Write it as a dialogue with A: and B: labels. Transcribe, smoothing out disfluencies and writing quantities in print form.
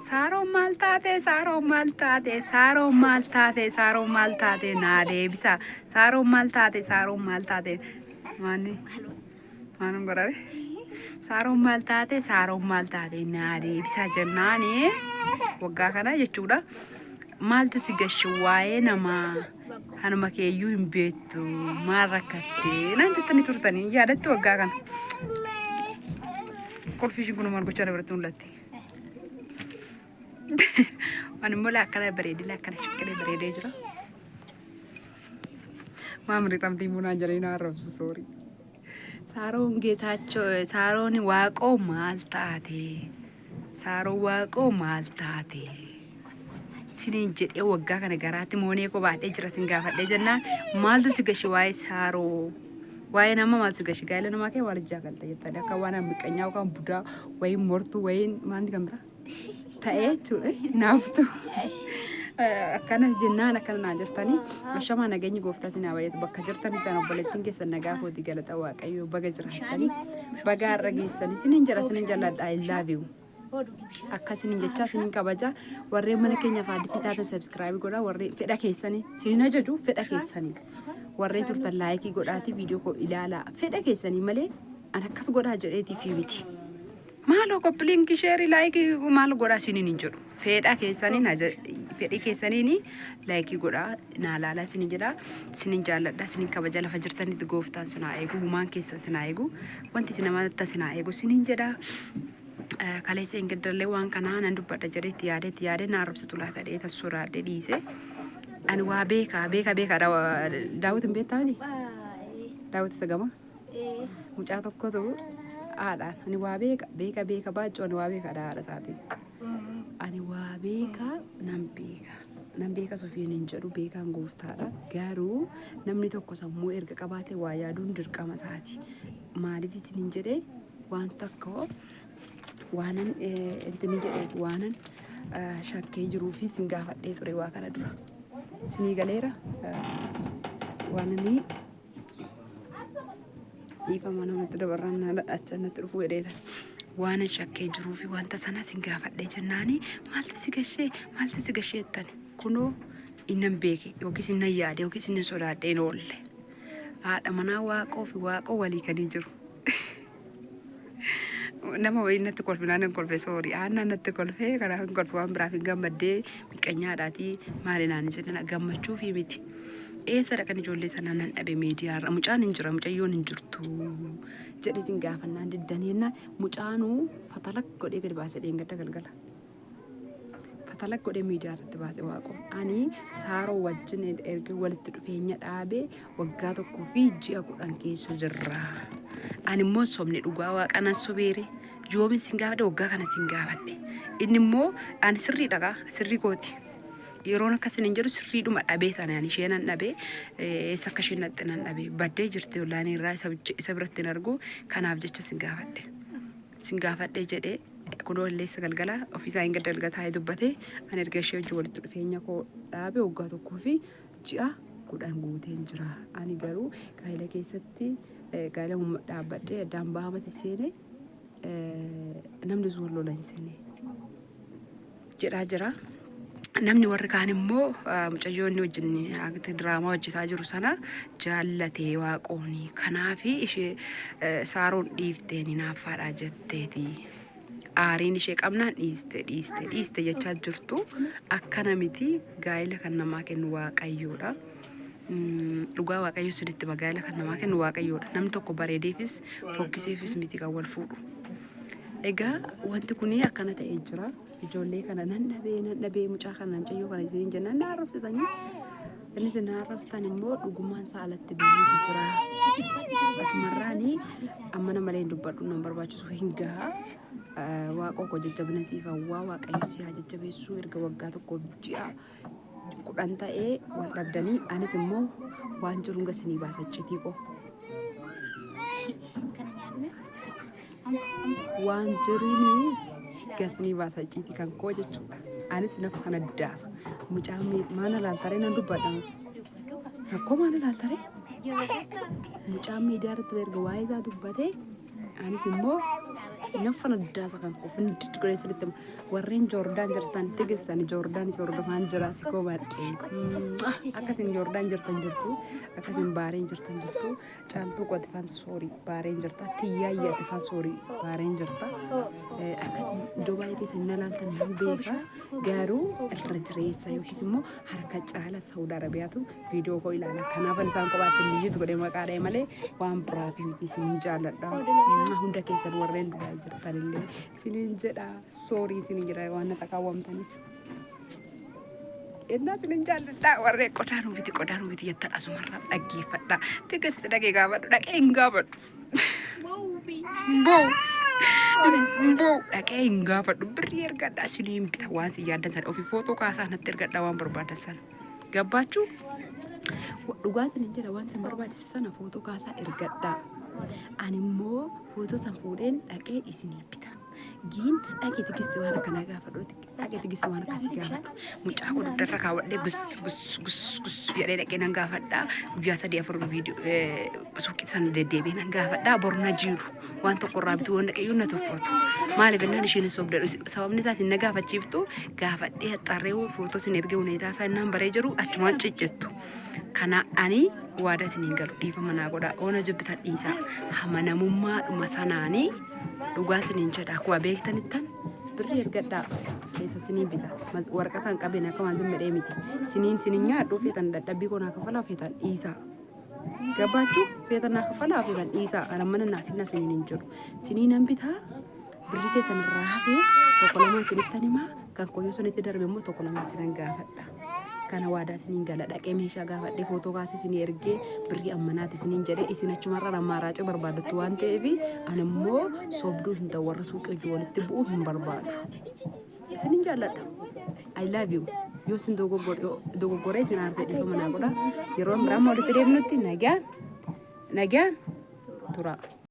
A: Saaroon maal taate? Saaroon maal taate? Saaroon maal taate? Saaroon maal taate? Naa deebisa. Saaroon maal taate? Saaroon maal taate? Maanni maanan godhare? Saaroon maal taate? Saaroon maal taate? Naa deebisa jennaani waggaa kana jechuudha. Maaltu si gashe waa'ee namaa hanuma keeyyuu hin beektu maal rakkattee naan jettanii turtanii yaadattu waggaa kana. Kolfi ishiin kun maal gochaa dabaratti mul'atti. Waan immoo akkana bareedee akkana shiqqiree bareedee jira. Maamri xamtii bunaan jedhanii na arrabsu soorii. Saaroon Geetaachoo Saaroon Waaqoo maal taate? Saaroon Waaqoo maal taate? Siniin jedhee waggaa kana garaatti moonee koo baadhee jira sin gaafadhee jennaan maaltu si gashe waa'ee Saaroo? Waa'ee nama maaltu si gashe? Gaa'ela namaa kee maal ijaa galta jettanii akka waan miqqanyaa yookaan budaa wayiin mortuu wayiin maalni kan biraa ta'ee jechuudha hinaaftu. Akkana jennaan akkana naan jettanii ashamaa nageenyi gooftaa isin haa baay'atu bakka jirtanitti an obboleettiin keessan nagaa kooti galata waaqayyoo baga jiraattanii baga har'a geessanii isiniin jedha isiniin jalladha I love you. Akkasiniin jechaa isiniin kabaja warreen mana keenyaaf addisii taatan subscribe godhaa warreen fedha keessanii isiniin ajaju fedha keessanii warreen turtan like godhaatii viidiyoo koo ilaalaa fedha keessanii malee an akkas godhaa jedheetii fi miti. Maaloo copy link share like maal godhaa isiniin hin jedhu. Fedha keessaniin fedhii keessaniin like godhaa naa laalaa isiniin jedha. Isiniin jaalladha isiniin kabaja lafa jirtanitti gooftaan sinaa eegu humaan keessan sinaa eegu wanti isin namatti sinaa eegu isiniin jedha. Kaleessa hin gaddallee waan kanaa nan dubbadha jedhee itti yaadee itti yaadee na arrabsitu laata dhee tas sodaadhee dhiise. Ani waa beekaa beekaa beekaa daawwit hin beektaa miti? Daawwit isa gama. Mucaa tokkotu haadhaan ani waa beeka beeka beeka baachuu ani waa beeka haadha isaatiin. Ani waa beeka nan beeka. Nan beeka sofiin hin jedhu beekaan gooftaadha. Garuu namni tokko sammuu erga qabaate waa yaaduun dirqama isaati. Maaliif isin hin jedhee waan tokko waanan intini jedhee waanan shakkee jiruu fi sin gaafadhee ture waa kana dura. Isinii galeera waananii dhiifama namatti dabarraan na dhadhacha natti dhufuu jedheera. Waanan shakkee jiruu fi wanta sana sin gaafadhee jennaani maaltu si gashee maaltu si gashee jettani kunoo innan beeke yookiis innan yaade yookiis innan sodaadhee hin oolle. Haadha manaa waaqoo fi waaqoo walii kanii jiru. Nama wayii natti kolfe naan hin kolfe soori aannan natti kolfe kanaaf hin kolfe waan biraaf hin gammaddee miqqanyaadhaatii maali naan hin jedhina gammachuu fi miti. Eessa dhaqan ijoollee sana nan dhabe miidiyaarra mucaan hin jira mucayyoon hin jirtu jedhe isin gaafannaan diddanii jennaan mucaanuu fatalak godhee gadi baasee dheengadda galgala. Fatalak godhee miidiyaa irratti baase waaqo. Ani saaroo wajjin erga walitti dhufeenya dhaabee waggaa 1 fi ji'a 10 keessa jirra. Ani immoo sobne dhugaa waaqa nan sobeere. Yoomin sin gaafadhe waggaa kana sin gaafadhe. Inni immoo ani sirrii dhagaa sirrii kooti. Yeroon akkasin hin jedhu sirriidhuma dhabee tana ani ishee nan dhabee eessa akka isheen dhaqxe nan dhabee baddee jirti ollaanii irraa isa biratti hin argu kanaaf jecha sin gaafadhe. Sin gaafadhe jedhee kunoo illeessa galgala ofiisaa hin gadda galgala taa'ee dubbate ani erga ishee wajjin walitti dhufeenya koo dhaabe waggaa 1 fi ji'a 10 guuteen jira. Ani garuu gaa'ela keessatti gaa'ela dhaabbadhee addaan bahama sisseene namni sun lola hin seene jedhaa jira. Namni warri kaan immoo mucayyoonni wajjin diraamaa hojjetaa jiru sana jaallatee waaqooni. Kanaaf ishee saaroon dhiifteen hinaaffaadhaa jetteeti. Aariin ishee qabnaan dhiiste dhiiste dhiiste jechaa jirtu akkana miti gaa'ela kan namaa kennu waaqayyoodha. Dhugaa waaqayyo sinitti gaa'ela kan namaa kennu waaqayyoodha. Namni tokko bareedeefis fokkiseefis miti kan wal fuudhu. Egaa wanti kun akkana ta'ee jira. Ijoollee kana nan dhabee nan dhabee mucaa kana mucayyoo kana isin jennaan na arrabsitanii. Inni isin na arrabsitan immoo dhugumaan isaa alatti bahuutu jira. Asumarraani amma malee hin dubbadhu nan barbaachisu hin gaha. Waaqoo koo jajjabina siif hawwaa waaqayyo si haa jajjabeessu erga waggaa 1 fi ji'a 10 ta'ee wal dhabdanii anis immoo waan jiruun gasinii baasa iccitii koo.
B: Kana nyaanne.
A: Waan jiruun gasnii baasa icciitii kan koo jechuudha. Anis nafa kana daasa. Mucaan maana laaltaree nan dubbadha. Rakkoo maana laaltaree? Mucaan miidiyaa irratti erga waa'ee isaa dubbatee anis immoo Nan fanaddaasa kan koo findid godhee sinitti hima. Warreen Joordaan jirtan tigistan Joordaan si hordofaan jira si komadhe. Akkasin Joordaan jirtan jirtu akkasin Baareen jirtan jirtu Caaltuu qotifaan soorii Baareen jirta Tiyyaayya atifaan soorii Baareen jirta. Akkasin iddoo baay'ee keessan na laaltan nan beeka garuu irra jireessa yookiis immoo harka caala Saudi Arabiyaatu viidiyoo koo ilaala. Kanaafan isaan kophaatti miyyit godhee maqaa dha'e malee waan biraaf miti isinin jaalladha. Hunda keessan warreen Dubaay jirtan illee isinin jedha. Soorii isinin jedha waan na xaqaawwamtaniif. Ennaa isinin jaalladha warreen qodaa nuu biti qodaa nuu biti jettan asumarraa dhaggeeffadha. Tigist dhaqee gaafadhu dhaqee hin gaafadhu. Boo. Boo dhaqee hin gaafadhu birrii ergadha isiniin bita waan si yaaddan sana ofii footoo kaasaa natti ergadha waan barbaadan sana. Gabbaachuu dhugaa isin jedha waan isin barbaachise sana footoo kaasaa ergadhaa. Ani immoo footoo san fuudheen dhaqee isinii bita. Giin dhaqee tigisti waan akkanaa gaafadhu dhaqee tigisti waan akkasii gaafadhu. Mucaa koo dugdarra kaawwadhee gus gus gus gus jedhee dhaqee nan gaafadha. Guyyaa sadii afur viidiyoo suuqii sana deddeebi'ee nan gaafadha. Bor na jiilu waan tokko irraa bituu waan dhaqeeyyuu na tuffatu. Maaliif jennaan isheen hin sobde. Sababni isaas hin na gaafachiiftu gaafadhee haxxaarree footoo isin ergee huneetaa isaa innaan baree jiru achumaan ciccittu. Kana ani waada isin hin galu dhiifama naa godhaa. Oona jibbitan dhiisaa. Amanamummaadhuma sanaanii dhugaan isiniin jedha akkuma beektanittan birrii ergadhaa keessa isiniin bita. Waraqataan qabeen akka waan zimmadhee miti. Siniin sinin nyaadhu feetan dadhabbii koo naa kafalaa feetan dhiisaa. Gabaachuu feetan naa kafalaa feetan dhiisaa. Ana mana naa kennaa siniin hin jedhu. Siniinan bitaa birrii keessan irraa hafee tokko lamaan sinittan himaa kan koyyoo sanitti darbe immoo tokko lamaan sinan gaafadha. Kana waadaa isiniin gala dhaqee meeshaa gaafadhee footoo kaasee isinii ergee birrii ammanaati isiniin jedhee isin achumarra rammaaraacii barbaadattu waan ta'eef ani immoo sobduu hin ta'u warra suuqii hojii walitti bu'uu hin barbaadu. Isinin jaalladha. I love you. Yoo isin dogoggoree isin aarsee dhiifama naa godha. Yeroo biraa immoo walitti deemnutti nagaan nagaan tura.